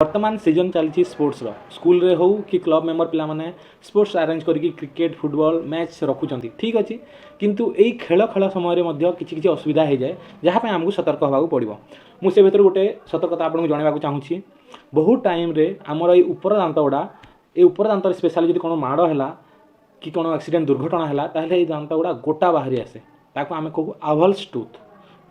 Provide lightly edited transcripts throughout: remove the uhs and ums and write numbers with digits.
ବର୍ତ୍ତମାନ ସିଜନ୍ ଚାଲିଛି ସ୍ପୋର୍ଟସର। ସ୍କୁଲରେ ହେଉ କି କ୍ଲବ୍ ମେମ୍ବର ପିଲାମାନେ ସ୍ପୋର୍ଟସ ଆରେଞ୍ଜ କରିକି କ୍ରିକେଟ୍, ଫୁଟବଲ୍ ମ୍ୟାଚ୍ ରଖୁଛନ୍ତି, ଠିକ୍ ଅଛି। କିନ୍ତୁ ଏଇ ଖେଳ ଖେଳ ସମୟରେ ମଧ୍ୟ କିଛି କିଛି ଅସୁବିଧା ହେଇଯାଏ, ଯାହା ପାଇଁ ଆମକୁ ସତର୍କ ହେବାକୁ ପଡ଼ିବ। ମୁଁ ସେ ଭିତରୁ ଗୋଟେ ସତର୍କତା ଆପଣଙ୍କୁ ଜଣାଇବାକୁ ଚାହୁଁଛି। ବହୁତ ଟାଇମ୍ରେ ଆମର ଏଇ ଉପର ଦାନ୍ତ ଗୁଡ଼ା, ଏଇ ଉପର ଦାନ୍ତରେ ସ୍ପେଶାଲି ଯଦି କ'ଣ ମାଡ଼ ହେଲା କି କ'ଣ ଆକ୍ସିଡେଣ୍ଟ, ଦୁର୍ଘଟଣା ହେଲା, ତାହେଲେ ଏଇ ଦାନ୍ତ ଗୁଡ଼ା ଗୋଟା ବାହାରି ଆସେ। ତାକୁ ଆମେ କହୁ ଆଭଲ୍ସ ଟୁଥ୍।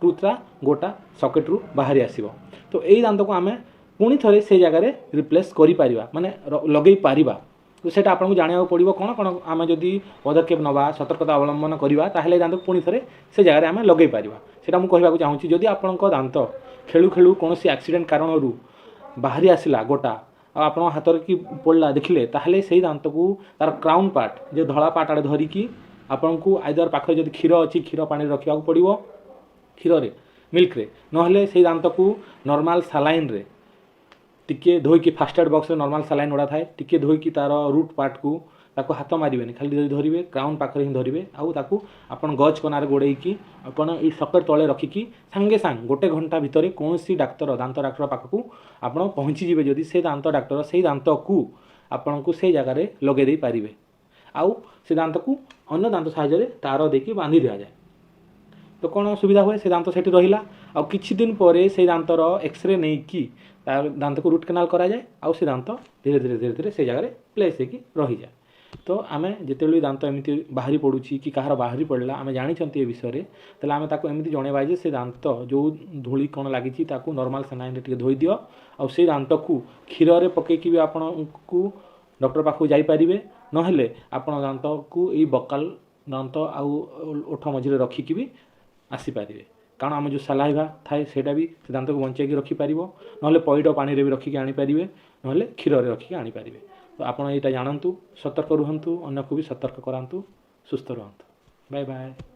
ଟୁଥ୍ଟା ଗୋଟା ସକେଟ୍ରୁ ବାହାରି ଆସିବ। ତ ଏଇ ଦାନ୍ତକୁ ଆମେ ପୁଣି ଥରେ ସେଇ ଜାଗାରେ ରିପ୍ଲେସ୍ କରିପାରିବା, ମାନେ ଲଗେଇ ପାରିବା। ତ ସେଇଟା ଆପଣଙ୍କୁ ଜାଣିବାକୁ ପଡ଼ିବ, କ'ଣ କ'ଣ ଆମେ ଯଦି ପଦକ୍ଷେପ ନେବା, ସତର୍କତା ଅବଲମ୍ବନ କରିବା, ତାହେଲେ ଏ ଦାନ୍ତକୁ ପୁଣି ଥରେ ସେ ଜାଗାରେ ଆମେ ଲଗେଇ ପାରିବା। ସେଇଟା ମୁଁ କହିବାକୁ ଚାହୁଁଛି। ଯଦି ଆପଣଙ୍କ ଦାନ୍ତ ଖେଳୁ ଖେଳୁ କୌଣସି ଆକ୍ସିଡେଣ୍ଟ କାରଣରୁ ବାହାରି ଆସିଲା ଗୋଟା ଆଉ ଆପଣଙ୍କ ହାତରେ କି ପଡ଼ିଲା ଦେଖିଲେ, ତାହେଲେ ସେଇ ଦାନ୍ତକୁ ତାର କ୍ରାଉନ୍ ପାର୍ଟ, ଯେଉଁ ଧଳା ପାର୍ଟ ଆଡ଼େ ଧରିକି ଆପଣଙ୍କୁ ଆଇଦର ପାଖରେ ଯଦି କ୍ଷୀର ଅଛି, କ୍ଷୀର ପାଣିରେ ରଖିବାକୁ ପଡ଼ିବ, କ୍ଷୀରରେ, ମିଲ୍କରେ। ନହେଲେ ସେଇ ଦାନ୍ତକୁ ନର୍ମାଲ୍ ସାଲାଇନ୍ରେ ଟିକେ ଧୋଇକି, ଫାଷ୍ଟ ଏଡ଼୍ ବକ୍ସରେ ନର୍ମାଲ୍ ସାଲାଇନ୍ ଗୁଡ଼ା ଥାଏ, ଟିକେ ଧୋଇକି ତାର ରୁଟ୍ ପାର୍ଟକୁ, ତାକୁ ହାତ ମାରିବେନି, ଖାଲି ଯଦି ଧରିବେ କ୍ରାଉନ୍ ପାଖରେ ହିଁ ଧରିବେ। ଆଉ ତାକୁ ଆପଣ ଗଜ୍ କନାରେ ଗୋଡ଼େଇକି ଆପଣ ଏଇ ସକେଟ୍ ତଳେ ରଖିକି ସାଙ୍ଗେ ସାଙ୍ଗେ ଗୋଟେ ଘଣ୍ଟା ଭିତରେ କୌଣସି ଡାକ୍ତର, ଦାନ୍ତ ଡାକ୍ତର ପାଖକୁ ଆପଣ ପହଞ୍ଚିଯିବେ। ଯଦି ସେ ଦାନ୍ତ ଡାକ୍ତର ସେଇ ଦାନ୍ତକୁ ଆପଣଙ୍କୁ ସେଇ ଜାଗାରେ ଲଗେଇ ଦେଇପାରିବେ ଆଉ ସେ ଦାନ୍ତକୁ ଅନ୍ୟ ଦାନ୍ତ ସାହାଯ୍ୟରେ ତାର ଦେଇକି ବାନ୍ଧି ଦିଆଯାଏ। ତ କ'ଣ ସୁବିଧା ହୁଏ? ସେ ଦାନ୍ତ ସେଠି ରହିଲା ଆଉ କିଛି ଦିନ ପରେ ସେଇ ଦାନ୍ତର ଏକ୍ସରେ ନେଇକି ତା ଦାନ୍ତକୁ ରୁଟ୍ କେନାଲ୍ କରାଯାଏ ଆଉ ସେ ଦାନ୍ତ ଧୀରେ ଧୀରେ ଧୀରେ ଧୀରେ ସେଇ ଜାଗାରେ ପ୍ଲେସ୍ ହେଇକି ରହିଯାଏ। ତ ଆମେ ଯେତେବେଳେ ବି ଦାନ୍ତ ଏମିତି ବାହାରି ପଡ଼ୁଛି କି କାହାର ବାହାରି ପଡ଼ିଲା, ଆମେ ଜାଣିଛନ୍ତି ଏ ବିଷୟରେ, ତାହେଲେ ଆମେ ତାକୁ ଏମିତି ଜଣେଇବା ଯେ ସେ ଦାନ୍ତ ଯେଉଁ ଧୂଳି କ'ଣ ଲାଗିଛି, ତାକୁ ନର୍ମାଲ୍ ସାଲାଇନ୍ରେ ଟିକେ ଧୋଇ ଦିଅ। ଆଉ ସେଇ ଦାନ୍ତକୁ କ୍ଷୀରରେ ପକେଇକି ବି ଆପଣଙ୍କୁ ଡକ୍ଟର ପାଖକୁ ଯାଇପାରିବେ। ନହେଲେ ଆପଣ ଦାନ୍ତକୁ ଏଇ ବକାଲ ଦାନ୍ତ ଆଉ ଓଠ ମଝିରେ ରଖିକି ବି ଆସିପାରିବେ, କାରଣ ଆମ ଯେଉଁ ସାଲାଇଭା ଥାଏ, ସେଇଟା ବି ସେ ଦାନ୍ତକୁ ବଞ୍ଚେଇକି ରଖିପାରିବ। ନହେଲେ ପଇଡ଼ ପାଣିରେ ବି ରଖିକି ଆଣିପାରିବେ, ନହେଲେ କ୍ଷୀରରେ ରଖିକି ଆଣିପାରିବେ। ତ ଆପଣ ଏଇଟା ଜାଣନ୍ତୁ, ସତର୍କ ରୁହନ୍ତୁ, ଅନ୍ୟକୁ ବି ସତର୍କ କରାନ୍ତୁ, ସୁସ୍ଥ ରୁହନ୍ତୁ। Bye bye.